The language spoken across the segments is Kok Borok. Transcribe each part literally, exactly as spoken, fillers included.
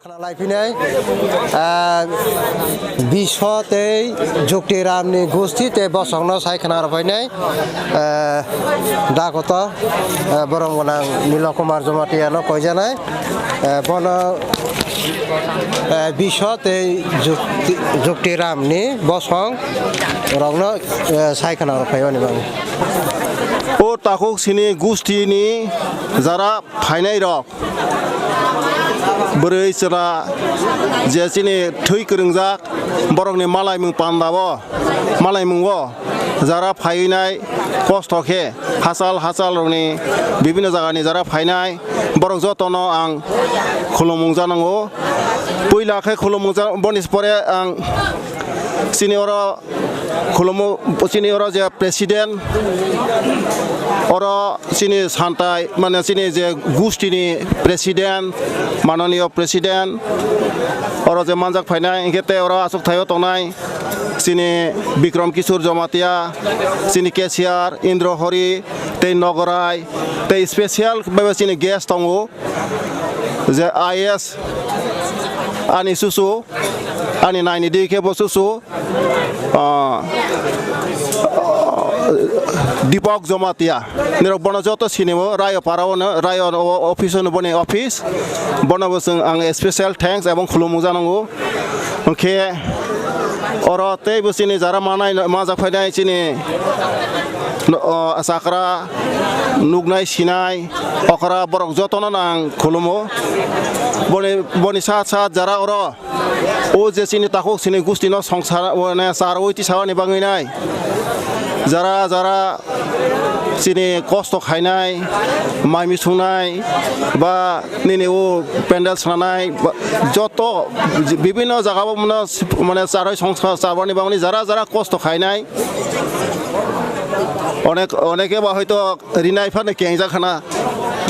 Laiphinai, ah, Biswa tei Jukti Ramni gusti tei bosongno sai khna rw phainai, ah, dakoto, ah, borom gwnang Nilo Kumar Jamatia no koijanai, ah, bono, ah, Biswa tei Jukti, Jukti Ramni bosong rokno, ah, sai khna rw phaimani bagwi. O takhuk sini gustini jara phainai rok. Bwrwi chwla je chini thwi kwrwngjak borokni malaimung pandao, malaimungo jara phainai kosto khe hachal hachal rokni bibinno jagani jara phainai borok jotono ang khulumung janango. Puila khe khulumung ja-, boni pore ang chini oro Khulumo, chini oro je president, oro chini santai, mane chini je gustini president, manoniyo president, oro je manjak phainai, hinkhe tei oro achuk thaio tongnai chini Bikram Kishore Jamatia, chini cashier, Indra Hori, tei Nogorai, tei special baibo chini guest tongo, je I A S ani susu, ani naini di khe bo susu, ah, Deepak Jamatia. Nirok bono joto sinimo, Rayo Para ono, Rayo o-, office ono boni office. Bono bo chwng ang special thanks ebong khulumung janango. Hwnkhe oro tei bo chini jara manai, majak phainai chini no, o, chakra nuknai sinai okra borok jotono ang khulumo. Boni, boni sat sat jara oro o je chini takhuk chini gustino songsar, o, ne, charwi tisawani bagwi nai. Jara, jara chini kosto khainai, mai misungnai, ba nini o pandal sananai, ba joto bibinno jaga bo mano, mane charwi songsar, charwani bagwi jara, jara kosto khainai. Onek, oneke ba hoito rinai phano kengjak khana,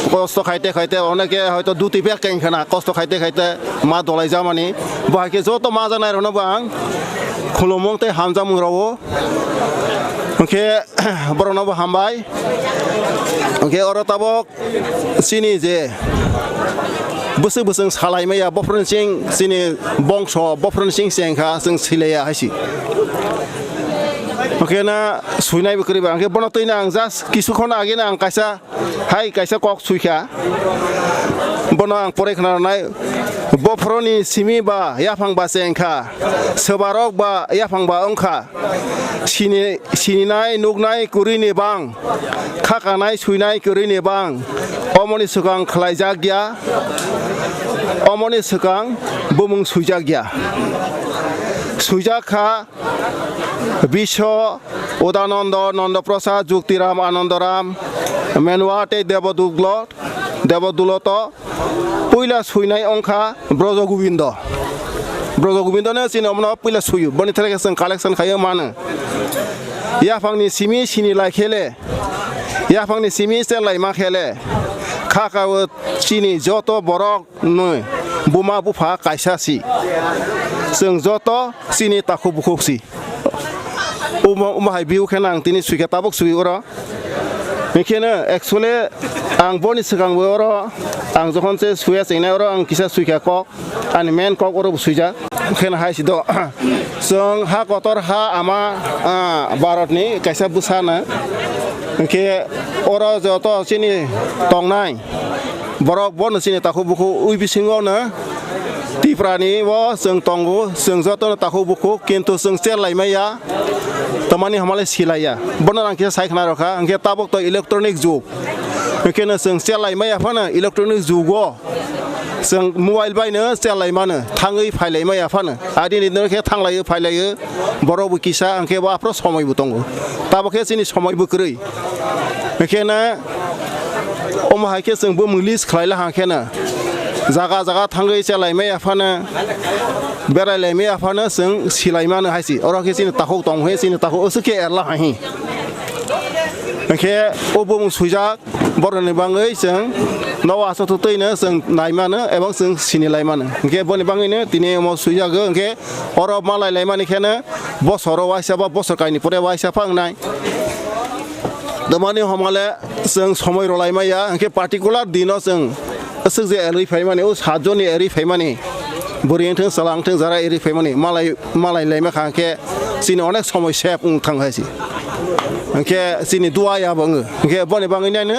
kosto khaite khaite, oneke hoito duti bag keng khana, kosto khaite khaite ma dolai jamani. Bo hai khe joto ma janai rokno bo ang khulumung tei hamjamung rwo. Hwnkhe borokno bo hambai. Hwnkhe oro tabok chini je bwswk bwswng salai maya, bophron sing chini bongso, bophron sing chengkha, chwng silaiya hai si. Hwnkhe na suinai bo kwrwi ba, hwnkhe bono twi na ang just kisu khon age na ang kaisa, hai kaisa kok suikha. Bono ang porai khna rwnai, bophoroni simi ba yaphang ba chengkha, swbarok ba yaphang ba wngkha. Sini, sininai, nuknai, kwrwini bang, khakanai, suinai, kwrwini bang, omoni swkang khlaijak ya, omoni swkang bumung suijak ya. Suijak kha Biswa, Udananda, Nanda Prasad, Juktiram, Anandaram, Menwa tei Deboduglo, Deboduloto. Puila suinai wngkha Brojo Gobindo. Brojo Gobindo no chini omono puila suiyo. Boni theke chwng collection khaio mano. Yaphangni simi sini lai khele, yaphangni simi chen lai ma khele, kha kao chini joto borok nwi buma bupha kaisa si. Chwng joto chini takhuk bukhuk si. Omo, omo hai view khe nang tini sui khe tabuk sui oro. Hingkheno actually ang boni swkang bo oro ang jokhon se suya chengnai oro ang kisa sui kha kok, ani main kok oro bo suijak. Hingkheno hai si do. Chwng ha kotor ha ama, ah, Bharat ni kaisa bwsa no. Hingkhe oro joto chini tongnai borok bono chini takhuk bukhuk ui bisingo no. Tiprani o chwng tongo, chwng jotono takhuk bukhuk, kintu chwng cher lai maya, tamani hamale silaiya. Bono ang kisa sai khna rokha, hwnkhe tabuk to electronic jug. Hwnkhe no chwng cher lai maya phano electronic jugo chwng mobile bai no cher lai mano, thangwi phai lai maya phano. Adini no khe thang laio, phai laio, borok bo kisa, hwnkhe bo aphro somoi bo tongo. Tabuk khe chini somoi bo kwrwi. Hwnkhe no omo hai khe chwng bumung list khlai la hang khe no. Jaga jaga thangwi chelai maya phano, berai lai maya phano chwng silai mano hai si. Oro khe chini takhuk tong he, chini takhuk aswk khe erla hai hi. Hwnkhe o bumung suijak, borokni bangwi chwng nogo aswk twino chwng nai mano ebong chwng sini lai mano. Hwnkhe boni bangwino tini omo suijago, hwnkhe oro malai lai mani kheno bosoro waisa ba bosor kaini pore waisa pha wngnai. Tamani homale chwng somoi rwlai maya, hwnkhe particular dino chwng aswk je erwi phaimani, o saat jonni erwi phaimani, Bwrwi wngthung, chwla wngthung, jara iri phaimani malai, malai laima kha khe chini onek somoi save wng thang hai se. Hwnkhe chini dua ya bo wngo. Hwnkhe boni bagwi naino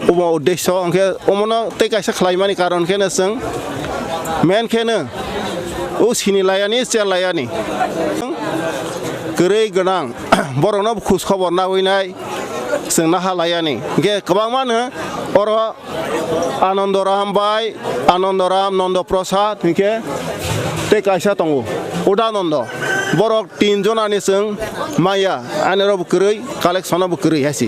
omo uddesyo, hwnkhe omono tei kaisa khlaimani karon kheno chwng main kheno o sini layani, chair layani. Kwrwi gwnang borokno khus khobor nagwi nai chwng naha layani. Hwnkhe kwbangmano oro Anandoram bai, Anandoram, Nanda Prasad hwnkhe tei kaisa tongo Udananda. Borok tin jonani chwng maya, ani oro bo kwrwi, collection bo kwrwi hai se.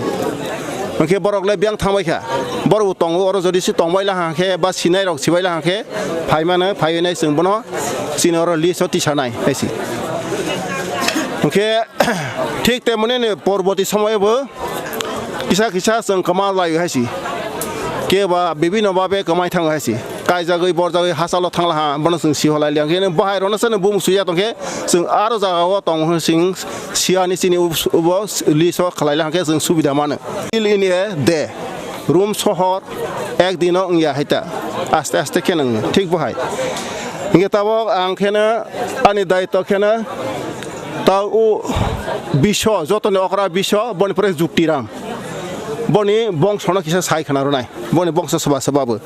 Hwnkhe borok le biyang thangbai kha. Borok bo tongo, oro jodi se tongbai la hang khe ba sinai rok sibai la hang khe phai mano, phai nai chwng bono chini oro list o tisanai hai se. Hwnkhe thik temoni ni porboti somoyo bo kisa kisa chwng kwma lai hai se. Keba bibino babe kwmai thango hai se. Kaijagwi borjagwi hachalo thangla ha, bono chwng si holai liya. Hwnkhe bahai rokno chwng bumung suya tongkhe chwng aro jagao tongo hwn chwng siyani chini ub-, ubo list o khlai la hwnkhe chwng subida mano. Till in a day. Room sohor ek dino wngya hai ta. Aste aste khe nang thik bahai. Hwnkhe tabok ang kheno ani daitw kheno ta o biso, jotoni okra biso, boni pore Juktiram. Boni bongsono kisa sai khna rwnai. Boni bongso soba soba bo.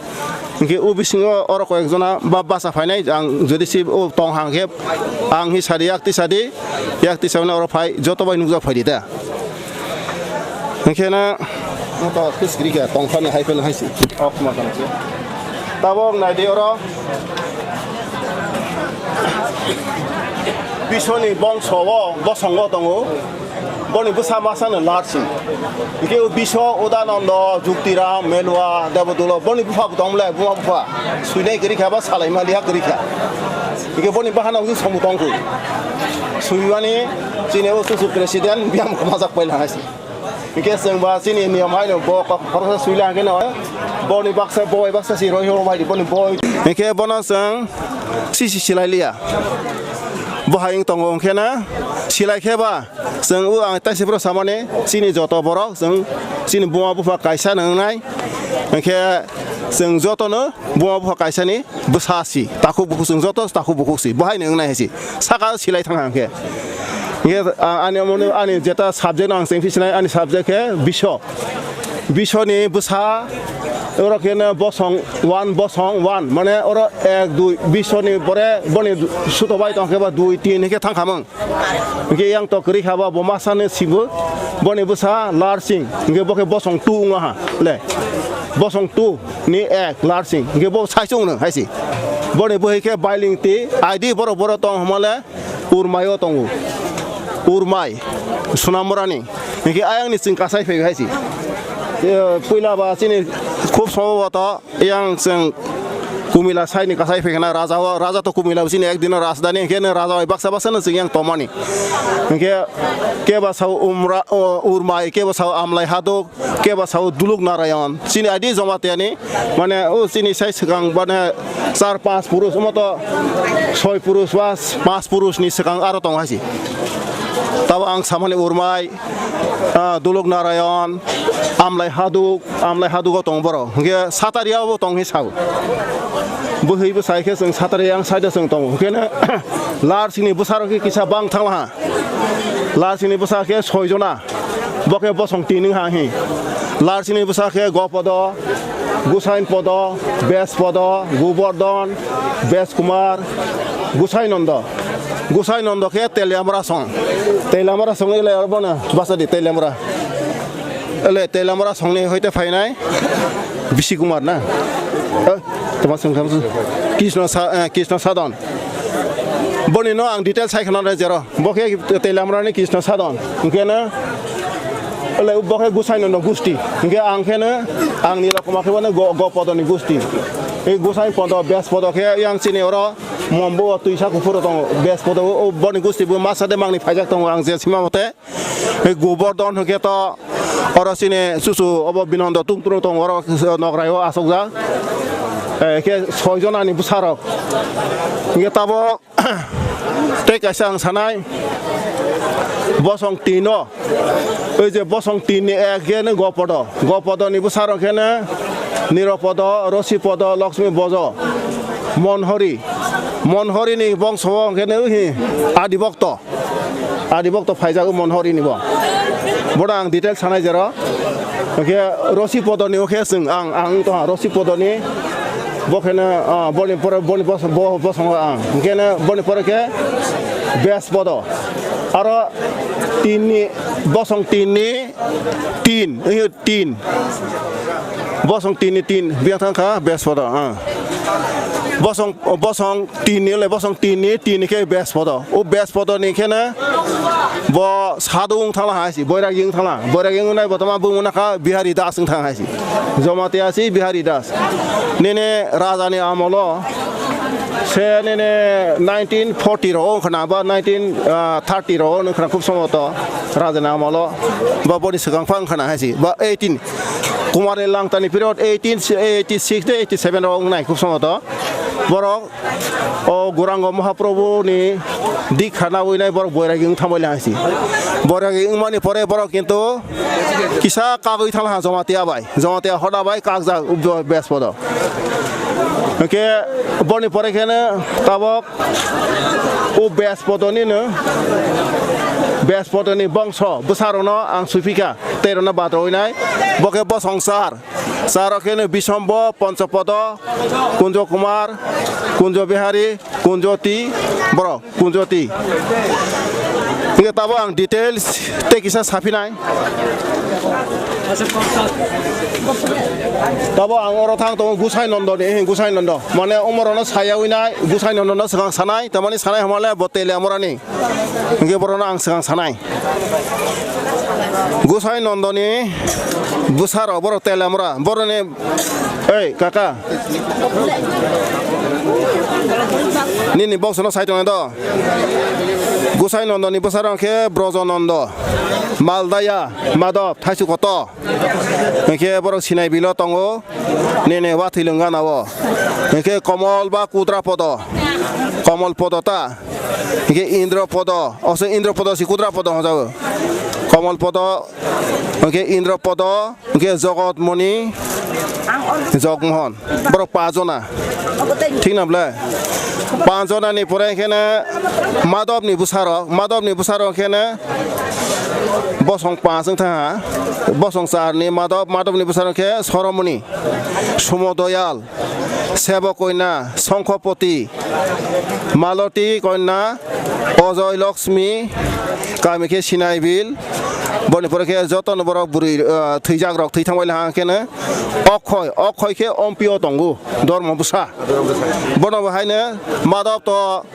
Hwnkhe o bisingo oro koyek jona ba basa phainai, ang jodi se o tong hang khe ang hi sadi, yak tisadi, yak tisadi oro phai, joto bai nukjak phai di da. Hwnkhe na no to kis giri kha tong phani hai phano hai se. Ok ma tong se. Tabok nai di oro. Bisoni bongso o bosongo tongo. Boni bwsa masa no Larsing. Hwnkhe o biso Udananda, Juktiram, Melwa, Debodolo, boni bupha bo tong le, buma bupha. Suinai kwrwi kha ba salai ma liya kwrwi kha. Hwnkhe boni bahana wngkhe somo tong kho. Suimani chini o chuchu president biyam kwmajak pai lang hai se. Hwnkhe chwng ba chini niyom hai no bo kok khoroksa sui lang khe no boni baksa boi baksa si roi ho bai boni boi. Hwnkhe bono chwng sisi silai liya. Bo hai wng tongo hwnkhe na silai khe ba. Chwng o ang taisifro samani chini joto borok chwng chini buma bupha kaisa nwngnai, hwnkhe chwng jotono buma bupha kaisani bwsa si, takhuk bukhuk chwng joto takhuk bukhuk si, bo hai nwngnai hai si, saka silai thang hang khe. Hwnkhe, a-, ani omono ani jeta subject no ang chengphi sinai, ani subject khe biso. Bisoni bwsa, oro khe no bosong one, bosong one, mane oro ek, dui, bisoni pore boni suto bai tong khe ba dui, tin hwnkhe thang khamung. Hwnkhe yang tok kwrwi kha ba bo masa no sibo, boni bwsa Larsing, hwnkhe bo khe bosong two wngma ha, le. Bosong two ni ek Larsing, hwnkhe bo sai chwng no hai si. Boni bwhwi khe Bailing ti, I D borok borok tong hwnma le, Urmai o tongo. Urmai, Sunamurani. Hwnkhe ayang ni chwng kasai phai hai si. Eh, puila ba chini khub sombhoboto yang chwng Kumila saini kasai phai khana raja o, raja to Kumila bo chini ek dino rajdhani hwnkhe no raja bai baksa baksa no chwng yang tomani. Hwnkhe kebo sao Umra, o, Urmai, kebo sao Amlai Haduk, kebo sao Duluk Narayan. Chini I D Jamatia ni, mane, o chini sai swkang, mane, char panch purush, omo to soi purush ba panch purush ni swkang aro tongo hai si. Tabo ang samani Urmai, ah, Duluk Narayan, Amlai Haduk, Amlai Hadugo tongo borok. Hwnkhe Sataria bo tong hi sao. Bwhwi bwsai khe chwng Sataria yang side o chwng tongo. Hwnkhe no Larsing ni bwsarok khe kisa bang thangla ha. Larsing ni bwsa khe soi jona. Bo khe bosong tin wng ha hi. Larsing ni bwsa khe Gopodo, Gusain Podo, Bes Podo, Gubordon, Bes Kumar, Gusai Nondo. Gusai Nondo khe Teliamura song. Teliamura song ile oro bono basa di Teliamura. Ele Teliamura songni hoite phainai Bisi Kumar na? Eh, toma song tham su. Krishna Sa-, eh, Krishna Sadon. Boni no ang detail sai khna jero. Bo khe Teliamura ni Krishna Sadon. Hwnkhe no, ele bo khe Gusai no gusti. Hwnkhe ang khe no, ang ni rokoma khe bono go, go podoni gusti. E Gusai podo, bes podo khe yang chini oro Mombo o twisa kuphur tongo. Bes podo o, o boni gusti bo masa de mangni phaijak tongo ang je sima mote. E Gubordon hwnkhe to oro chini chuchu obo Binondo tungtru tongo oro nokrai o asokjak. E khe soi jonani bwsarok. Hwnkhe tabok tei kaisa ang sanai bosong tino. Oi je bosong tin ni ek khe no Gopodo. Gopodo ni bwsarok khe no Niropodo, Rosipodo, Loksmi Bojo, Monhori. Monhorini bongso o hwnkhe nw hi Adi Bokto. Adi Bokto phaijak Monhorini bo. Bono ang detail sanai jero. Hwnkhe Rosi Podoni hwnkhe chwng ang, ang tongha Rosi Podoni. Bo kheno, ah, boni pore, boni bos-, bo-, bosongo ang. Hwnkhe nw boni pore khe Bes Podo. Aro tinni, bosong tinni, tin. Tin. Bosong tin ni tin, biyang thang kha, Bes Podo, ah. Bosong, bosong tin ni le, bosong tin ni, tin ni khe Bes Podo. O Bes Podo ni khe na, bo sadhu wng thangla hai si, boiragi wng thangla. Boiragi wng nai bo tama bung wng kha, Bihari Das wng thang hai si. Jamatia si, Bihari Das. Nini raja ni amolo, se nini nineteen forty ro wng khna, ba nineteen thirty ro wng khna, khub somboto raja ni amolo, ba boni swkang phang khna hai si, ba eighteen. Kumar ni langtani period eighteen eighty-six de eighty-seven rok wngnai khub somoto. Borok o Gourango Mahaprabhu ni dikha nawi nai borok boiragi wng thangbai lai si. Boiragi wngmani pore borok kintu kisa kagwi thangla ha Jamatia bai. Jamatia hoda bai kakjak Bes Podo. Hwnkhe boni pore kheno tabok o Bes Podo ni no, Bes Podo ni bongso bwsarokno ang suipika. Tei rwna bathroinai, bo khe bosong char. Char rok khe no Bisombo, Ponchopodo, Kunjo Kumar, Kunjo Bihari, Kunjoti, borok, Kunjoti. Hingke tabo ang details tei kisa saphinai. Tabo ang oro thang tongo Gusai Nondo ni, Gusai Nondo. Mane umorono sayawi nai, Gusai Nondo no swkang sanai, tamani sanai hamale bo Teliamura ni. Hingke borokno ang swkang sanai. Gusai Nondoni bwsarok borok Teliamura. Borokni, ei, kaka. Nini boksano sai tongnai do. Gusai Nondoni bwsarok khe Brojo Nondo, Maldaya, Madop, Thaisu Koto. Hingke borok Sinai Bilo tongo, nini wathwi lwng gana o. Hingke Komol ba Kudra Podo, Komol Podo ta. Hingke Indro Podo, oso Indro Podo si Kudra Podo hwnjago. Komol Podo, hingke Indro Podo, hingke Jogot Moni, Jogmohon. Borok pajona. Thik na ble? Pajona ni pore hingke na Madop ni bwsarok, Madop ni bwsarok hingke na Bosong panch wng thangha, bosong char ni Madop, Madop ni bwsarok khe Soromoni, Sumodoyal, Sebo Koina, Songkhopoti, Maloti Koina, Ojoy Loksmi, kami khe Sinai Bil, boni pore khe joto no borok bwrwi, ah, thwijak rok thwi thangbai laha khe no Okhoi, Okhoi khe Ompio tongo, Dormo bwsa. Bono bo haino Madop to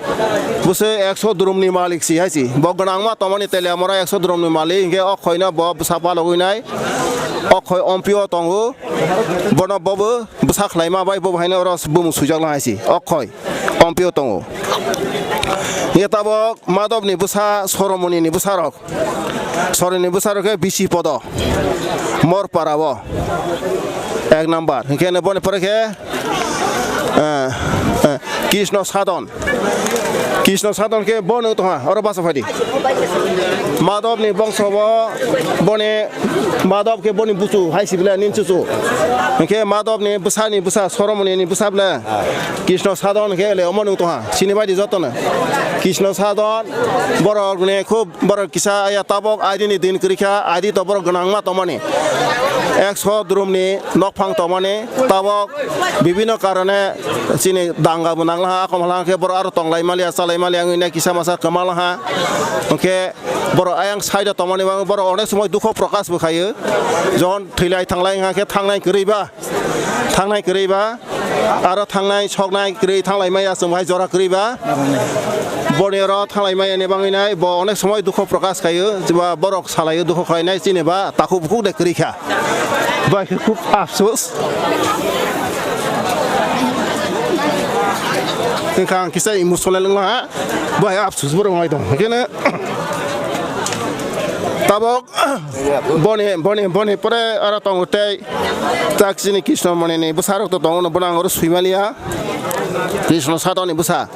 Bwswk ekso drum ni malik si hai si. Bo gwnangma tomani Teliamura ekso drum ni malik, hingke Okhoi no bo bwsa palogwi nai. Okhoi Ompio tongo. Bono bobo bwsa khlaima bai bo haino oro bumung swijak lang hai si. Okhoi Ompio tongo. Hingke tabok Madop ni bwsa, Soromoni ni bwsa rok. Soromoni ni bwsa rok khe bisi podo. Mor para o. Ek number. Hingke boni pore khe Eh, eh, Krishna Sadon. Krishna Sadon khe bo nung tongha, oro basa phaidi. Madhobni bongso bo, boni Madhob khe boni buchu, hai sibila nin chuchu. Hingke Madhobni bwsani bwsa, Soromoni ni bwsa bwle. Krishna Sadon khe le omo nung tongha, sini baidi jotono. Krishna Sadon, borok ne khub Borok kisa aya tabok aidi ni din kwrwi kha, aidi to borok gwnangma tongmani. Ekso drum ni nokphang tongmani, tabok bibino karone chini danga bo nanglaha, akom halangkhe borok aro tonglai maliya, chalai maliya wngwi nai kisa masa kwma laha. Hwnkhe borok ayang side o tongmani bagwi borok onek somoi dukho prokash bo khaio. Jokhon thwilai thanglai wngkha khe thangnai kwrwi ba. Thangnai kwrwi ba, aro thangnai soknai kwrwi thanglai maya chwng bai jora kwrwi ba. Boni oro thanglai maya ni bagwi nai bo onek somoi dukho prokash khaio, ba borok salaio dukho khlainai chini ba takhuk bukhuk de kwrwi kha. Bai khe khub afsus. Wngkha ang kisa emotional wngla ha, bai afsus borok wng lai tong. Hwnkhe no tabok Boni, boni, boni pore aro tongo tei tak chini Krishna Moni ni bwsa rok to tongo, bono ang oro swi maliya. Krishna Sadon ni bwsa.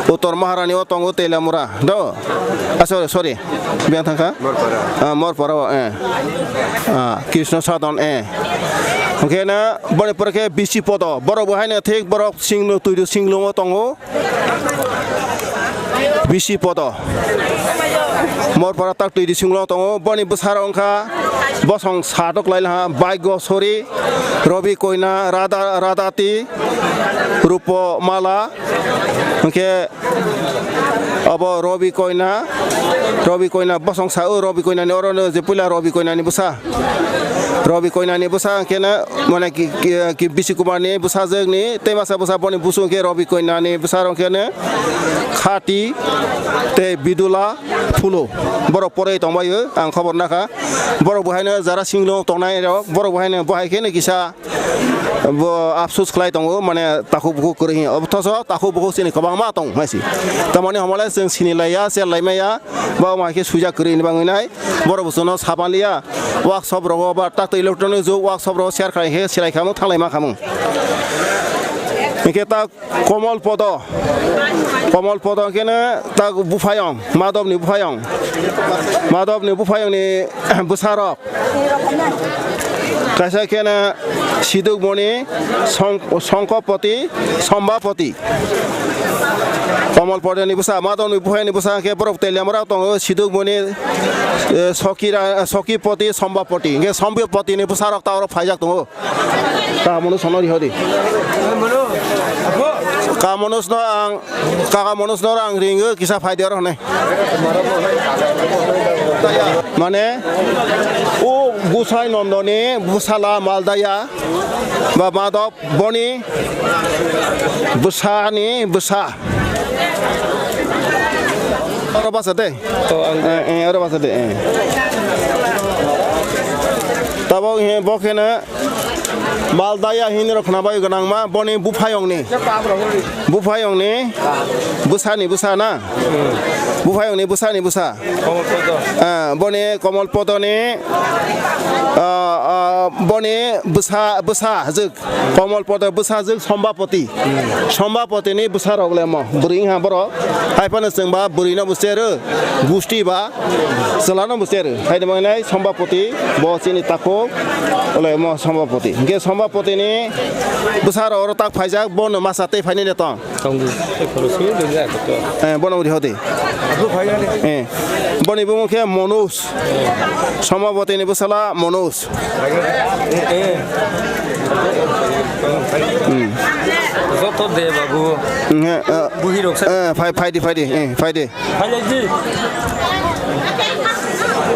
Uttor Maharani o tongo Telamura. Do. Ah, sorry, sorry. Biyang thangkha? Morpara. Ah, Morpara o, eh. Ah, Krishna Sadon, eh. Hwnkhe na boni pore khe bisi podo. Borok bo haino thik borok singlo twi singlongo tongo. Bisi podo. Morpara tak twi singlongo tongo. Boni bwsarok wngkha bosong satok lai laha Bhagyo Sori, Robi Koina, Radha, Radhati, Rupo Mala. Hwnkhe Obo Robi Koina, Robi Koina bosong sa o, Robi Koinani oro no je puila Robi Koinani bwsa. Robi Koinani bwsa hwnkhe no, mane ki, ki, ki Bisi Kumarni bwsajwkni tei masa bwsa boni busu hwnkhe Robi Koinani bwsa rok hwnkhe no Khati tei Bidula Phulo. Borok poroi tongbaio, ang khobor nakha. Borok bo haino jara singlong tongnai rok, borok bo haino bo hai khe no kisa Bo afsus khlai tongo, mane takhuk bukhuk kwrwi hino. Othoso takhuk bukhuk chini kwbangma tong maisi. Tamoni homole chwng sini laiya, share lai maya, ba ma khe suijak kwrwi ni bangwi nai. Borok bo chwngno sapan liya. Workshop rogo ba tak electronic jug workshop rogo share khlai khe silai khamung thanglai ma khamung. Hingke tak Komol Podo. Komol Podo hingke no tak buphayong, Madhobni buphayong. Madhobni buphayongni bwsarok. Kaisa khe no Sidukmoni, Song-, Songkopoti, Sombapoti. Komol Podoni bwsa, Madhobni buphayani bwsa hwnkhe borok Teliamura tongo, Sidukmoni, eh, Sokira-, Sokipoti, Sombapoti. Hwnkhe Sombapotini bwsarok ta oro phaijak tongo. Kamono sono rihodi. Kamono sono ang Kaka Manoj no ang ringo kisa phaidi oro hwnwi. Mane, o Gusai Nondoni bwsala Maldaya ba Madhab boni bwsani bwsa. Oro basa de. To ang Eh, eh, oro basa de, eh. Tabok he bo kheno Maldaya hinwi rok khwnabai gwnangma boni buphayongni. Buphayongni bwsani bwsa na? Buphayongni bwsani bwsa. Komol Podo. Ah, boni Komol Podoni, ah, ah, boni bwsa, bwsa jwk. Komol Podo bwsajwk Sombapoti. Sombapotini bwsarok le mo. Bwrwi wngha borok. Haiphano chwngba bwrwino bo cherw, gusti ba chwlano bo cherw. Haino mangnai Sombapoti, bo chini takhuk, ole mo Sombapoti. Hingke Sombapotini bwsarok oro tak phaijak, bono masa tei phainai de tong. Tongo, tei khoroksa dwngya khe to. Eh, bono uri hodi. Eh, boni bumung khe Manoj. Somabotini bwsala Manoj. Eh, eh. Hmm. Joto de babu. Hmm, eh, eh. Buhi rok sa. Eh, phai, phai di, phai di, eh, phai di. Phai lai di.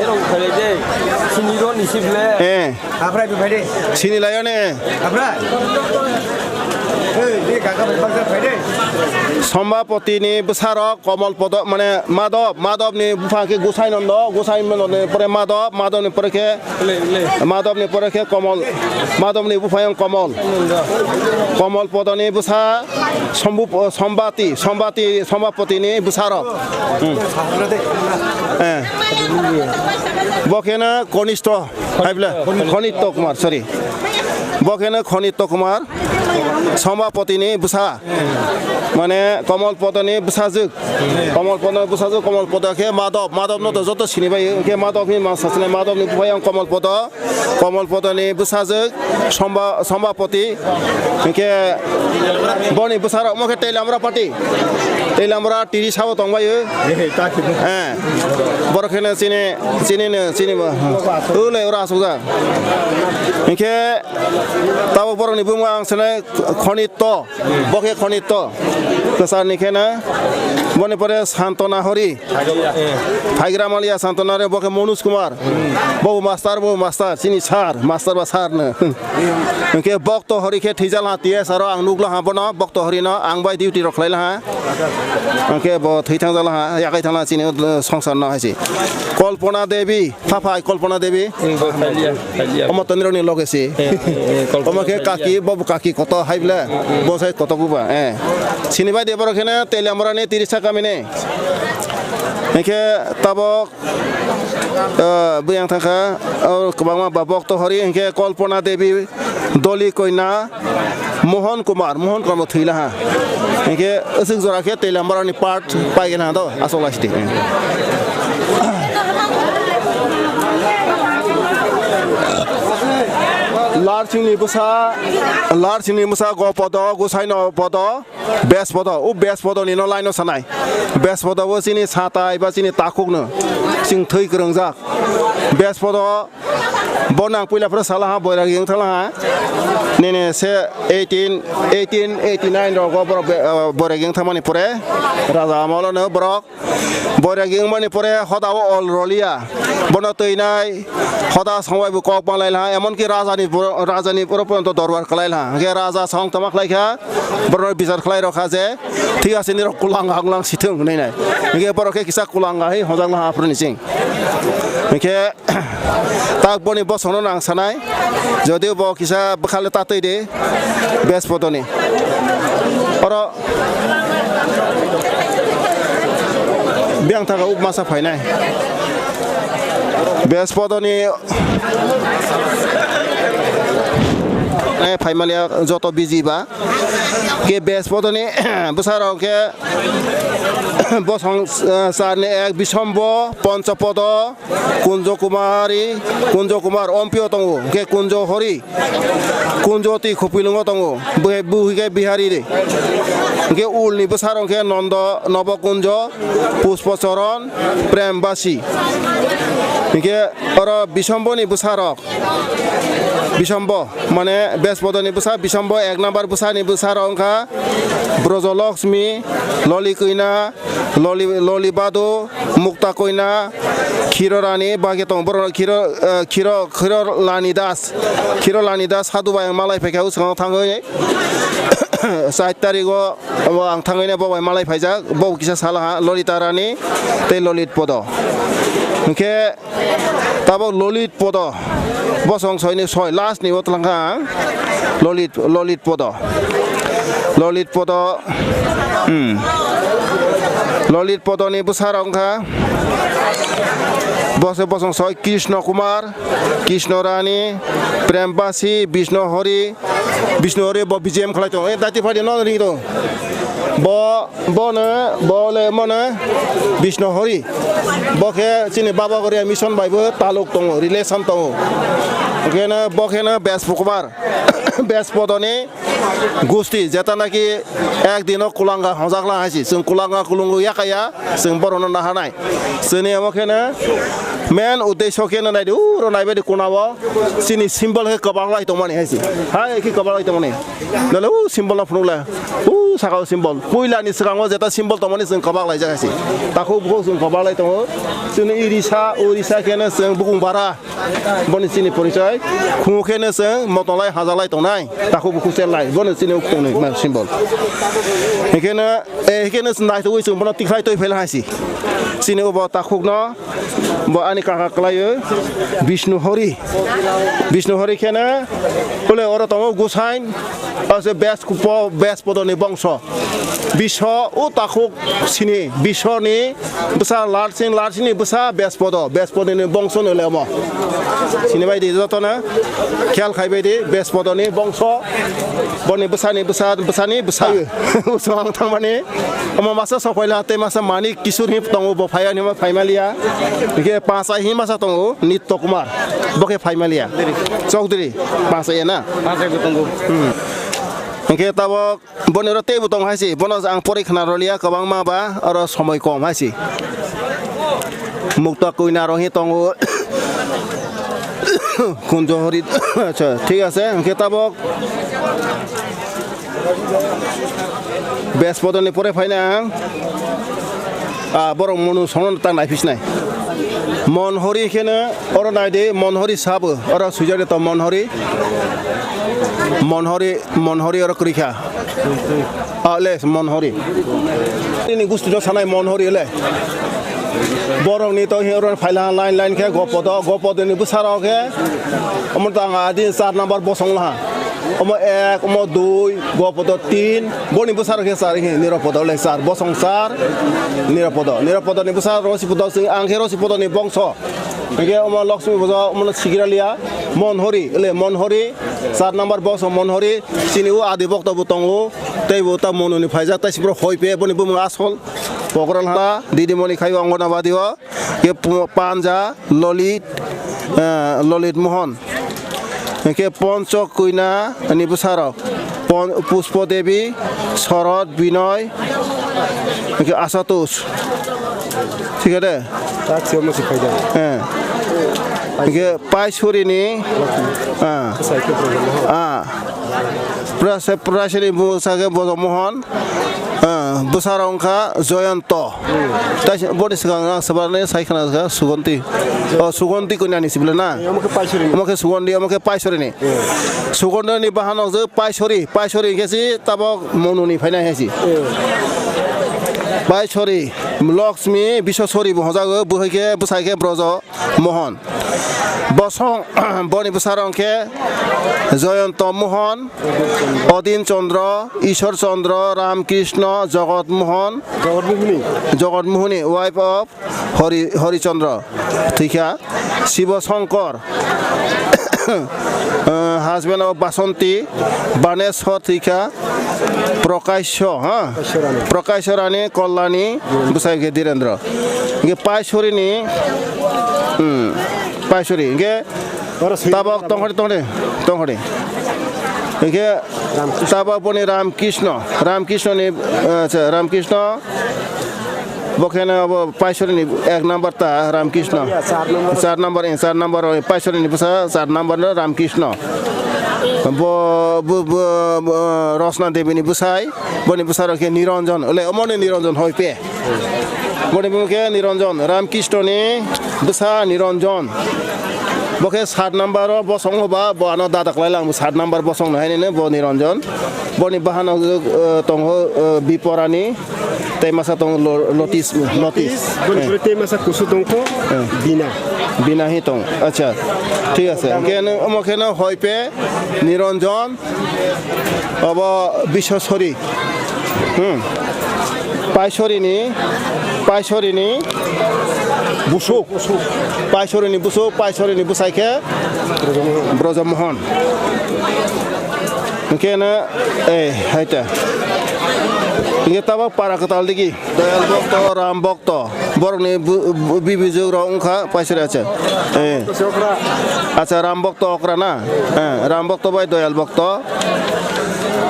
Erong phai lai di. Sini ro ni sible. Eh. Abrai phai di. Sini layo ne. Abrai. Ei, di kaka phai phai di. Sombapotini bwsarok Komol Podo, mane Madhab, Madhabni bupha khe Gusai Nondo, Gusai Nondoni pore Madhab, Madhabni pore khe, Madhabni pore khe Komol, Madhabni buphayong Komol. Komol Podoni bwsa Sombu-, Sombati, Sombati, Sombapotini bwsarok. Hmm. Eh. Bo kheno Konisto, hai bwle? Khonitto Kumar, sorry. Bo kheno Khonitto Kumar, Sombapotini bwsa. Mane Komol Podoni bwsajwk. Komol Podoni bwsajwk, Komol Podo khe Madhab. Madhab no to joto sini bai. Hwnkhe Madhab ni masa sini Madhabni buphayong Komol Podo. Komol Podoni bwsajwk Somba-, Sombapoti. Hwnkhe boni bwsarok mo khe Teliamura party. Teliamura tiri sabo tongbaio. Eh. Borok kheno chini, chini no, chini bo. Ule ora asukjak. Hwnkhe tabok borokni bumung ang sanai Khonitto. Bo khe Khonitto. Kwcharni khe na. Boni pore Santona Hori. Phaigra maliya Santona Hori, bo khe Manoj Kumar. Bo master, bo master, chini sir, master ba sir no. Hwnkhe Bokto Hori khe thwijal ha T S R o ang nukla ha bono, Bokto Hori no ang bai duty rok khlai la ha. Hwnkhe bo thwi thang jala ha, yakai thang la chini, uh, songsar no hai se. Kalpana Devi, pha pha Kalpana Devi. Hmm, bo khailiya, khailiya. Omo tonirok ni loge se. Eh, eh, eh, Kalpana Omo khe khailiya. Kaki, bo bo kaki koto hai bwle. Hmm, hmm. Bo sai koto guba, eh. Sini bai de borok kheno Teliamura ni Tirisa kami ni. Hwnkhe tabok, uh, buyang thangkha, oh, kwbangma ba Bokto Hori, hwnkhe Kalpana Devi, Doli Koina, Mohon Kumar, Mohon Kumar bo thwila ha. Hwnkhe aswk jora khe Teliamura ni part paigena do, aswk lasidi. Larsingni bwsa, Larsingni bwsa go podo, Gusaino podo, Bes podo, o Bes podoni no line o sanai. Bes podo bo chini satai ba chini takhukno chwng thwi kwrwngjak. Bes podo bo nang puila phuru sala ha, boiragi wng thangla ha. Nini se eighteen, eighteen eighty-nine rogo borok be-, ah, boiragi wng thangmani pore raja amolo no borok Boiragi wngmani pore hoda o ol rolia. Bono twinai hoda songbai bo kok manglai laha, emonki rajani boro-, rajani boro poronto dorbar khlai laha. Hwnkhe raja song tama khlai kha, borok bichar khlai rokha je, thik ase nirok kulanga wnglang sithwng hwnwi nai. Hwnkhe borok khe kisa kulanga hai hojak laha aphuru ni ching. Hwnkhe tak boni bosongno nang sanai, jodio bo kisa bwkhale ta twi de, Bes podoni. Oro biyang thago uk masa phainai. Bes podoni, eh, phaimaliya joto busy ba. Ke Bes podoni bwsarok ke bosong, eh, sarni ek Bisombo, Ponchopodo, Kunjo Kumari, Kunjo Kumar ompio tongo, hwnkhe Kunjo Hori, Kunjo twi Khupilungo tongo, bwhe-, bu hwnkhe Bihari de. Hwnkhe ulni bwsarok hwnkhe Nondo, Nobo Kunjo, Puspo Choron, Prem Basi. Hwnkhe oro Bisomboni bwsarok, Bisombo, mane Bespodoni bwsa, Bisombo ek number bwsani bwsarok wngkha Brojo Loksmi, Loli Kwina, Loli, Loli Badu, Mukta Koina, Khiro Rani, bagwi tongo borok Khiro, eh, Khiro, Khiro Lani Das. Khiro Lani Das hadu bai ang malai phaikha, o swkang thangwi. Char tarigo bo ang thangwi bo bai malai phaijak, bo kisa sala ha, Lolita Rani tei Lolit Podo. Hwnkhe tabok Lolit Podo, bosong soini soi, last ni o twlang kha ang. Lolit, Lolit Podo. Lolit Podo, hmm. Lolit Podoni bwsarok wngkha, bose bosong soi Krishna Kumar, Krishna Rani, Prem Basi, Bishnu Hori, Bishnu Hori bo B G M khlai tongo. E, daiti phaidi no ring tongo. Bo, bono, bo le mono Bishnu Hori. Bo khe chini Baba Goria mission bai bo taluk tongo, relation tongo. Okheno, bo kheno Bespodoni gusti, jeta naki ek dino kulanga hojak lang haisi. Chwng kulanga kulungu yakaya, chwng borokno nahanai. Chini omo kheno main uddesho kheno naidi, uro naibaidi kunao chini symbol khe kwbang lai tongmani haisi. Hai khe kwbang lai tongmani. Nole u symbol no phunukla. U saka o symbol. Puila ni swkango jeta symbol tongmani chwng kwbang laijak haisi. Takhuk bukhuk chwng kwbang lai tongo. Chini irisa, urisa kheno chwng bukung bara. Boni chini porichoi, khungo kheno chwng motonglai hajaklai tongnai, takhuk bukhuk chenglai, bono chini uk tongnai ma symbol. Hikheno, eh, hikheno chwng naitugwi chwng bono tikhlai twi phaila haisi. Chini ubo takhukno bo ani kaka kwlaio Bishnu Hori. Bishnu Hori kheno, pule oro tongo Gusain, ase Bes kupo, Bes podoni bongso. Bisho, o takhuk sini, Bishoni, Bwsa Larsing, Larsingni bwsa Bespodo, Bespodoni bongso no le omo. Sini bai di joto no. Khiyal khai bai di, Bespodoni bongso. Boni bwsani bwsa, bwsani bwsa. Usong thangmani. Omo masa sokhoila tei masa Manik Kishore hi tongo bo phaiya ni ma phaimaliya. Hingke pansa hi masa tongo Nitya Kumar. Bo khe phaimaliya. Chowdhury. Pansa ya na? Pansa bo tongo. Hmm. Hingke tabok Boni oro teibo tong hai se, bono ang pori khna rwliya kwbangma ba, oro somoi kom hai se. Mukta koina rok hi tongo. Kunjo hori, acha, thik ase, hwnkhe tabok Bespodoni pore phaina ang. Ah, borok monu sono ta nai phisnai. Monhori kheno oro nai de, Monhori sabo, oro sujak de to Monhori. Monhori, Monhori oro kwrwi kha. Ah, le Monhori. Nini gusti no sanai Monhori le. Borok ni to he oro phaila line line khe gopodo, gopodoni bwsarok khe. Omo tang adi char number bosong laha. Omo ek, omo dui, bo podo tin, boni bwsarok khe char, he, Niropodo le char, bosong char, Niropodo. Niropodoni bwsarok Rosipodo, chwng, ang khe Rosipodoni bongso. Hingke omo Loksmi bojo, omo no Sigiraliya, Monhori, le Monhori, char number bosong Monhori, chini o Adi Bokto bo tongo, tei bo ta Mononi phaijak, tei sibro hoi pe, boni bumung asol, Pokral ha, Didimoni khai o Anganabadi o. Ke pu-, Panja, Lolit, eh, Lolit Mohon. Hwnkhe Ponchok Koina ni bwsarok, Pon-, Puspo Devi, Sorot, Binoy, hwnkhe Asatosh. Thik ade? Tak sio mo sipai da. Eh. Hwnkhe Paisori ni, ah. Sai ke program ho. Ah. Prase-, Praseni bwsa khe Bojo Mohon. Ah, bwsarok wngkha Joyonto. Tai se-, boni swkang ang swbarni sai khna kha Sugonti. Oh, Sugonti Koinani sibole na? Omo khe Paisori ni. Omo khe Sugonti, omo khe Paisori ni. Hmm. Sugonti ni bahanok je Paisori, Paisori khe si tabok Monuni phainai hai si. Hmm. Paisori, Lakshmi, Biswasori bo hojago, bwhai khe, bwsai khe Brojo Mohon. Bosong, boni bwsarok khe Joyonto Mohon, Odin Chandra, Ishwar Chandra, Ram Krishna, Jagat Mohon, Jagat Mohoni. Jagat Mohoni, wife of Hari, Hari Chandra, thwikha Shiva Shankar, uh, husband of Basanti, Baneswar, thwikha Prakasya, ha? Prakasya Rani. Prakasya Rani, Kalyani, bwsai khe Dhirendra. Hwnkhe Paisori ni, hmm, Paisori. Hwnkhe tabok tongkhori, tongkhori, tongkhori. Hwnkhe tabok boni Ram Krishna, Ram Krishna ni, eh, acha, Ram Krishna. Bo khe no abo Paisori ni ek number ta Ram Krishna. Ya, char number. Char number, eh, char number, eh, Paisori ni bwsa char number no Ram Krishna. Bo, bo, bo, bo, Rosna Devi ni bwsai. Boni bwsarok khe Niranjan, le omoni Niranjan hoi pe. Boni bumung khe Niranjan, Ram Krishna ni bwsa Niranjan. Bo khe sat number o bosong hoba, bo ano dadak lai lang, sat number bosong no hainene bo Niranjan. Boni bahano, uh, tongo, uh, Biporani, tei masa tongo Lo-, Lotis, Lotis. Boni pore tei masa kusu tongkho, eh. Bina. Bina hi tong, acha, thik ase. Hwnkhe no, omo khe no hoi pe Niranjan. Obo Biswasori. Hmm. Paisori ni, Paisori ni busuk. Paisori ni busuk, Paisori ni bwsai khe Brojomohon. Hwnkhe no, eh, haita. Hwnkhe tabok para kwtal digi. Doyal bokto, Ram bokto. Borokni bu-, bu-, bibijwk rok wngkha Paisori, acha. Eh. Acha, Ram bokto okra na? Eh, Ram bokto bai Doyal bokto.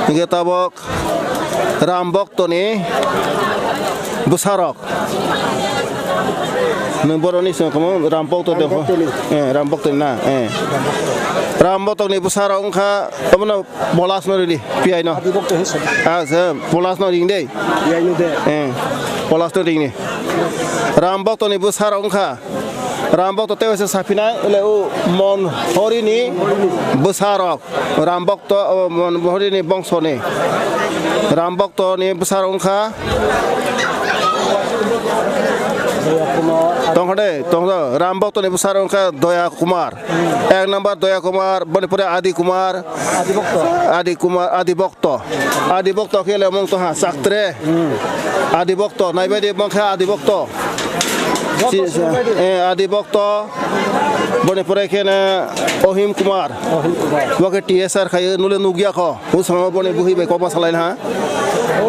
Hwnkhe tabok Ram boktoni bwsarok. Nwng borokni song kamo Ram bokto de. Ram boktoni. Eh, Ram boktoni na? Eh. Ram boktoni bwsarok wngkha, obono Polas no rini, P I no. Adi bokto he sadi. Ah, se, Polas no ring dei. P I no de. Eh, Polas no ring ni. Ram bokto ni bwsarok wngkha. Ram bokto tei waisa saphinai, le o Mon Hori ni bwsarok. Ram bokto, o, Mon Hori ni bongso ni. Ram bokto ni bwsarok wngkha. Tongkha de, tongkha. Ram bokto ni bwsarok wngkha Doya Kumar. Ek number Doya Kumar, boni pore Adi Kumar. Adi Bhokto. Adi Kumar, Adi Bhokto. Adi Bhokto khe le mung tongha, saktre. Hmm. Adi Bhokto, naibai de mangkha Adi Bhokto. Bhokto si-, sini bai de. Eh, Adi Bhokto. Boni pore khe ne Ohim Kumar. Ohim Kumar. Bo khe T S R khai, nule nugya kho. Usama boni buhi bai kokma salai ha.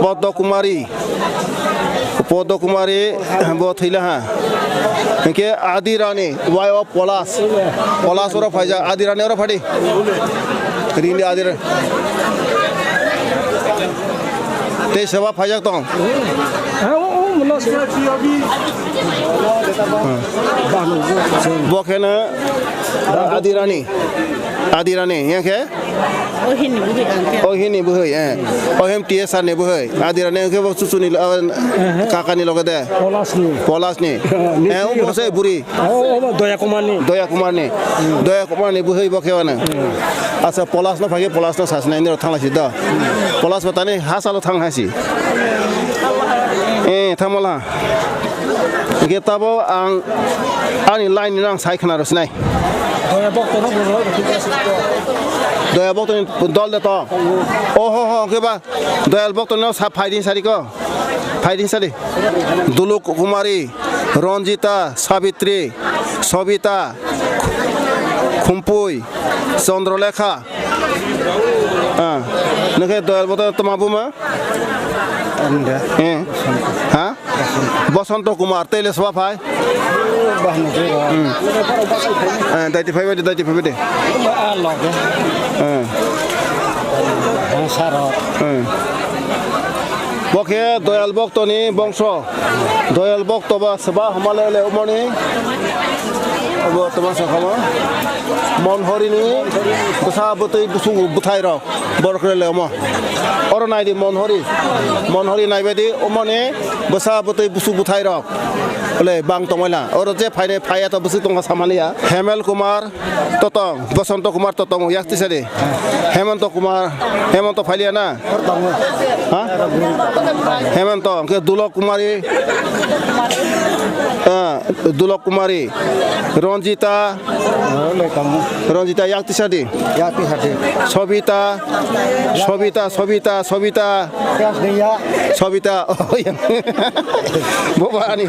Poddo Kumari. Poddo Kumari, bo thwila ha. Hingke Adi Rani, wife of Polas. Polas oro phaijak, Adi Rani oro phadi. Rini Adi Rani. Tei seba phaijak tong. Bo kheno Adi Rani. Adi Rani, yang khe? Ohini bwrwi ang khe. Ohini bwhwi, eh. Ohim T S R ni bwhwi. Adi Rani ang khe bo chuchuni lo-, eh, kakani loge de. Polasni. Polasni. Ni Eh, o bwsai buri. O, o, Doya Kumarni. Doya Kumarni. Doya Kumarni bwhwi bo khe wano. Hmm. Acha, Polasno phai khe Polasno sasna indro thangla si do. Polas bo tani hasalo thang hai si. Eh, thamala. Hingke tabo ang ani line ni ang sai khna rw sinai. Doya bokto no bujolo, Doya bokto ni dol de to. Oho ho, hingke ba Doyal bokto no sa phai din sari ko. Phai din sari. Duluk Kumari, Ranjita, Sabitri, Sobita, Khumpui, Chandralekha. Ah, nokhe Doyal bokto toma buma. Anda. Eh. Ha? Bosonto Kumar, tei le swa phai? Bahno jero. Hmm. Eh, daiti phai badi, daiti phai badi. Ah, loge. Eh. Ah, saro. Eh. Bo khe Doyal Bokto ni bongso. Doyal Bokto ba seba hamale le umoni. Obo toma sa khama. Monhori ni bwsa bwtwi busu bwthai rok. Borok rele omo. Oro nai di Monhori. Monhori nai badi omoni bwsa bwtwi busu bwthai rok. Ole bang tongmai na. Oro je phainai phaiya to busu tongma samani ya. Hemel Kumar Totong, Bosonto Kumar Totong, yak tisa di. Hemanto Kumar, Hemanto phailiya na? Ha? Hemanto, hwnkhe Dulok Kumari, ah, Dulok Kumari, Ranjita, Ranjita yak tisa di. Sobita, Sobita, Sobita, Sobita. Sobita, oh, iya. Bobo ani.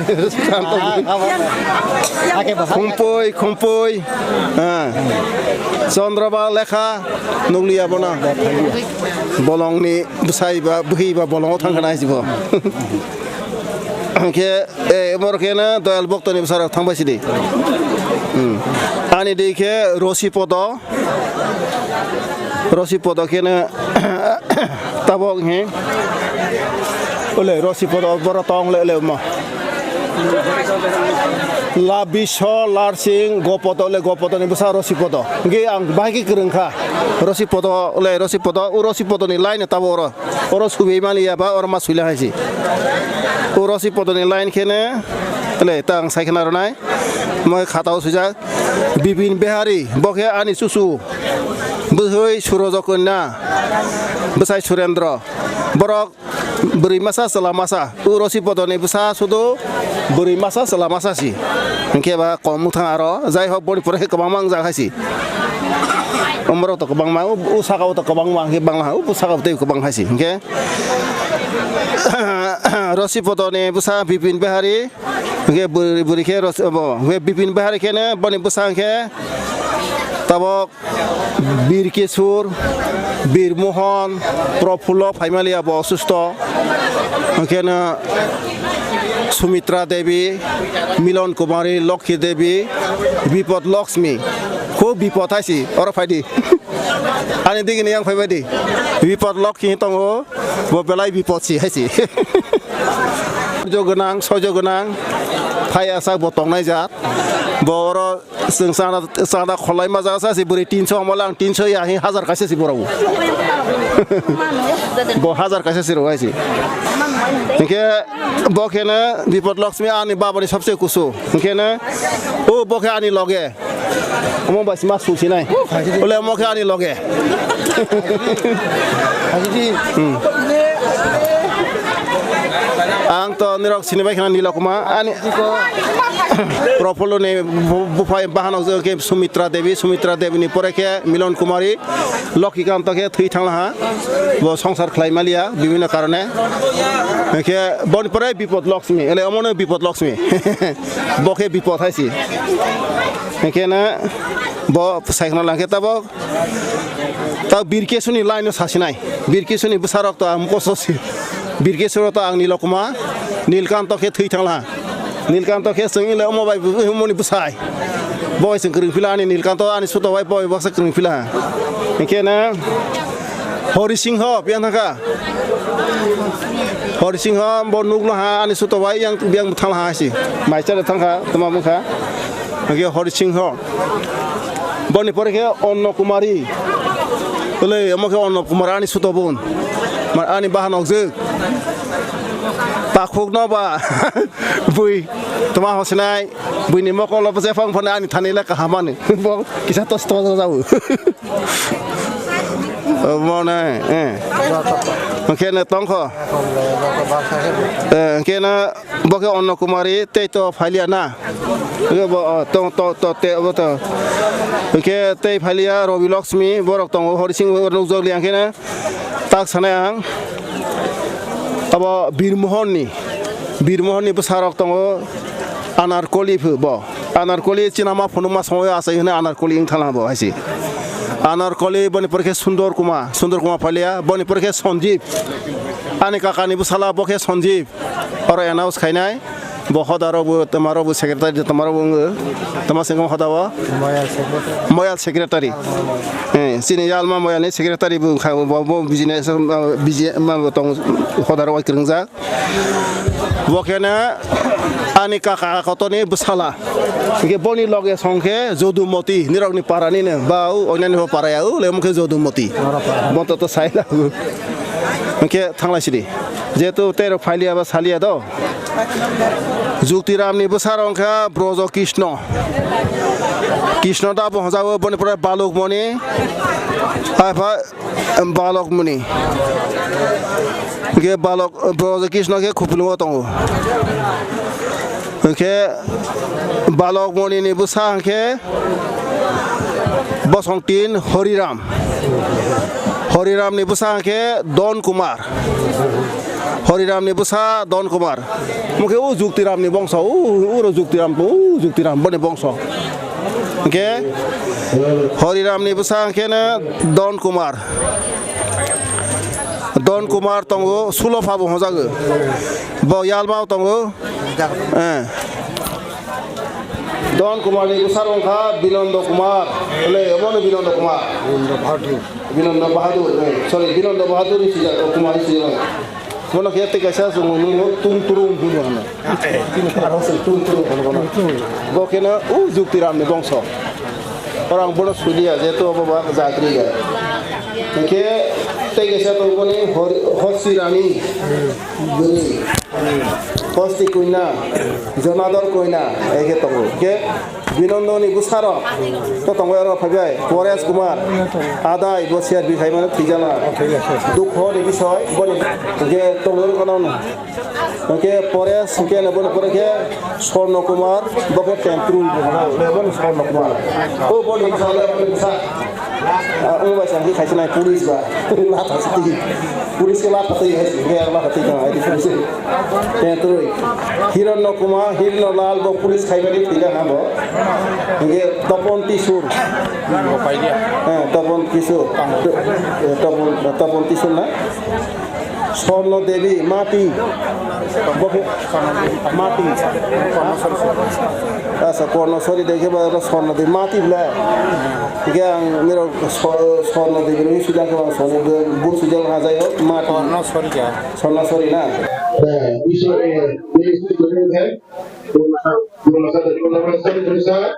Khumpui, Khumpui. Ah. Chandraba Lekha, nukliya bono. Bolongni bwsai ba, bwhi ba bolongo thangkha nai sibo. Hwnkhe, eh, borok khe na Doyal Bokto ni bwsarok thangbai sidi. Hmm. Ani di khe Rosi Podo. Rosi Podo khe na tabok he. Ole Rosi Podo boro tong le, le mo. La Biso, Larsing, Gopodo, le Gopodo ni bwsa Rosi Podo. Hwnkhe ang bahai khe kwrwng kha. Rosi Podo, le Rosi Podo, o Rosi Podo ni line tabo oro. Oro subi mani ya ba, oro ma suila hai si. O Rosi Podo ni line khe ne, le ta ang sai khna ronai. Mo khata o sujak. Bipin Behari, bo khe ani chuchu. Bwsai Surojo Kanya, bwsai Surendro. Borok bwrwi masa chwla masa, o Rosi Podoni bwsa sudu bwrwi masa chwla masa si. Hwnkhe ba kom wng thang aro, jai hok boni pore kwbangma wngjak hai si. Omorok to kwbangma, o, o saka o to kwbangma, hwnkhe bangla, o saka o tei kwbang hai si. Hwnkhe Rosi Podoni bwsa Bipin Behari, hwnkhe bwrwi, bwrwi khe Rosi, obo, hwnkhe Bipin Behari khe ne boni bwsa hwnkhe tabok Bir Kishore, Bir Mohan, Prafullo Phaimaliya bo osusto. Hwnkhe no Sumitra Devi, Milon Kumari, Lokhi Devi, Bipod Lakshmi. Khub bipod hai si, oro phai di. Ani digini yang phai bai di. Bipod Lokhi tongo, bo belai bipod si hai si. Soijo gwnang, soijo gwnang, phai asak bo tongnai jat. Bo oro Chwng chanda, chanda khwlai ma jaga sa si bwrwi tinso hamo lang tinso ya hi hajar kaisa si borok. Bo hajar kaisa si rw hai si. Hinkhe bo khe no Bipod Lakshmi ani baba ni sabse kusu. Hinkhe no o bo khe ani loge. Omo bai si ma su si nai. Ole omo khe ani loge. Hmm. Ang to nirok sini bai khna Nilokuma ani Prafullo ni bu-, buphai bahanok je khe Sumitra Devi, Sumitra Devi ni pore khe Milon Kumari, Lokhi Kanto khe thwi thangla ha. Bo songsar khlai maliya bibhinno karone. Khe boni pore Bipod Lakshmi, ele omono Bipod Lakshmi. Bo khe Bipod hai si. Khe na bo sai khna lang khe tabok Ta Bir Kishore ni line o sasinai. Bir Kishore ni bwsarok to ang koso si. Bir Kishore to ang Nilokuma, Nilkanto khe thwi thangla. Nilkanto khe chwng ile omo bai bu-, omo ni bwsai. Bo bai chwng kwrwng phila ani Nilkanto ani suto bai bo bai baksa kwrwng phila. Hinkhe na Hori Singho biyang thangkha. Hori Singho bo nukla ha ani suto bai yang biyang thangla ha si. Mai chale thangkha tuma bwkha. Hinkhe Hori Singho. Boni pore khe Onno Kumari. Tole, omo khe Onno Kumar ani suto bun. Mar ani bahan okjwk. Takhuk no ba. Bui. Toma hosinai. Bui ni mokol lo bwsai phang phone ani thani le kaham ani. Bo kisa tos tos jabo. Omo ne, eh. Oke ne tongkho. Eh, oke na. Bo khe Onno Kumari, tei to phailiya na? Bo, oh, to, to, to, te, bo to. Hwnkhe tei phailiya Robi Lakshmi, borok tongo, Hori Singh bo nukjak liya khe na. Tak sanai ang. Abo Bir Mohon ni, Bir Mohon ni bwsarok tongo, Anarkoli phu bo. Anarkoli chinama phunukma somoyo achai hwnwi Anarkoli wng thangla bo hai se. Anarkoli, boni pore khe Sundor Kumar, Sundor Kumar Phalia, boni pore khe Sanjeev. Ani kakani bwsala bo khe Sanjeev. Oro announce khainai. Bo hoda rok bo, tama rok bo secretary, tama rok bo wngo. Tama sengkho hoda o? Moyal secretary. Moyal secretary. Eh, chini Yalma Moyal ni secretary bo wngkha, bo, bo business, ah, business ma bo tong hoda rok kwrwngjak. Bo khe no ani kaka kotor ni bwsala. Hwnkhe boni loge song khe Jodumoti, nirok ni para ni no, ba o onani bo para ya, o le mokhe Jodumoti. Bo to to sai la. Hwnkhe thanglai sidi. Jehetu tei rok phailiya ba saliya do. Juktiram ni bwsarok wngkha Brojo Krishna. Krishna da bo hwnjago, boni pore Balukmoni. Apha Balokmoni. Hwnkhe Balok, Brojo Krishna khe Khupulungo tongo. Hwnkhe Balokmoni ni bwsa hwnkhe Bosongtin Horiram. Horiram ni bwsa hwnkhe Don Kumar. Horiram ni bwsa Don Kumar. Mokhe o Juktiram ni bongso, o, uro Juktiram, o Juktiram boni bongso. Hwnkhe Horiram ni bwsa hwnkhe no Don Kumar. Don Kumar tongo, Sulopha bo hwnjago. Bo Yalma o tongo. Eh. Don Kumar ni bwsarok wngkha Binondo Kumar. Le, obo no Binondo Kumar. Binondo Bahadur. Binondo Bahadur, eh, sorry, Binondo Bahadur ni sijak, o Kumar ni sijak. Bono khe tei kaisa chwng nukgo Tung Turum hwnwi hano. Tung Turum hwnwi bono. Bo khe no o Juktiram ni bongso. Oro ang bono suliya, jehetu obo ba jatri ya. Hwnkhe tei kaisa tongo boni Hor-, Horsi Rani. Bini Kosti Koina, Jonador Koina, eke tongo. Ke Binondo ni bwsarok to tongo, oro phaibai Paresh Kumar, adai bo C R P phaimano thwijala. Dukho ni bisoi, boni ke tongo kono. Ke Paresh, ke no boni pore ke Swarno Kumar, bo ke Temple, boni Swarno Kumar. O boni bwsa, boni bwsa. Ah, o bai sangki khaisa nai police ba. Latha sati. Police ke latha twi hai, ke latha twi kha, ai police. Te twi. Hiranno Kumar, Hiranno Lal bo police khai bani twi kha bo. Nge Topon Tisur. Eh, Topon Tisur. Eh, Topon, Topon Tisur na? Swarno Devi, Mati. Bokhe Mati. Asa, Korno Sori dekhe ba ro Swarno Devi, Mati bla. Hingke ang nirok Swa-, Swarno Devi ni sujak ko Swarno Devi, bun sujak ha jayo, Mati. Swarno Sori ya. Swarno Sori na. Eh, Iswar, eh, Iswar hai. Swarno Sori, Swarno Sori, Swarno Sori.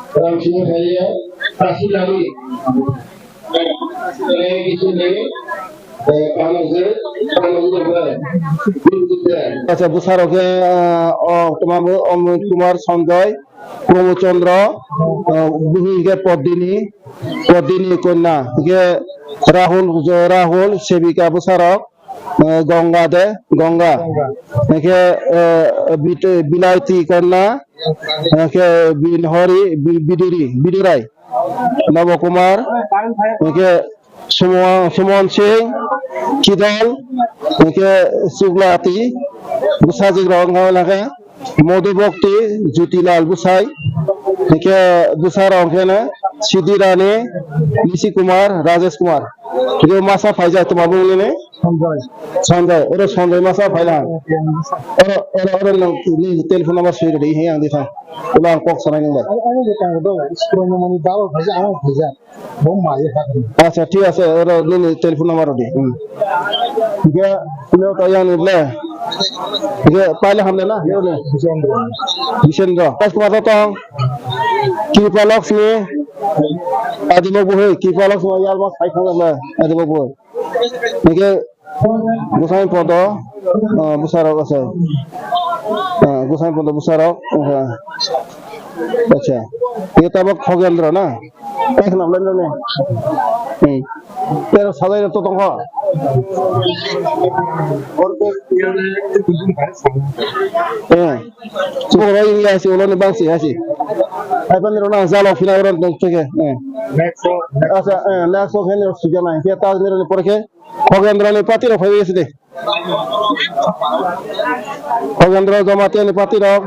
Ramsing Haya, Tasilari. Acha, bwsarok khe, ah, o, toma bo Amit Kumar Sanjoy, Pramod Chandra, ah, bini hwnkhe Padmini, Padmini Kanya, hwnkhe Rahul, Rahul, Sevika bwsarok, ah, Ganga de, Ganga. Hwnkhe, ah, Bit-, Bilaiti Kanya, hwnkhe Binhori, Bi-, Bidiri, Bidirai. Nabo Kumar, hwnkhe Sumo-, Suman Singh, Kidal, hwnkhe Chuklati, bwsajwk rok wngkha hwnakhe Madhu Bhakti, Jyoti Lal Bwsai, hwnkhe bwsarok hwnkhe no Siddhi Rani, Nishi Kumar, Rajesh Kumar. Hwnkhe masa phaijak tongma bumung nini? Sanjay. Sanjay, oro Sanjay masa phai lang. Oro, oro, oro nang ni telephone number soi rwdi, he ang di thang. Ulo ang kok sanai nang bai. Ani, ani de tang do, screen mani dalo phaijak, ang phaijak. Bo mai ha. Acha, thik ase, oro nini telephone number rwdi. Hmm. Ge, lo ta yang ni le. Ge, paile hamle na, le le. Bisendra. Bisendra. Pas kuma to tong. Kripa Lakshmi. Adimo buhoi, Kripa Lakshmi yalma sai khang le. Adimo buhoi. Hingke bwsai podo, ah, bwsarok asai. Ah, bwsai podo bwsarok, ah, acha. Hingke tabok Khogendro na? Kaikhna bwlai nini. Hmm. Tero sajai rok to tongkho. Eh. Chukro ini ya si uloni bangsi ya si. Ai pani rona jalo fina ron tong tege. Eh. Asa, eh, next o khe ni sujana. Khe ta ni roni porkhe. Khogendra ni party rok phai bai si de. Khogendra Jamatia ni party rok.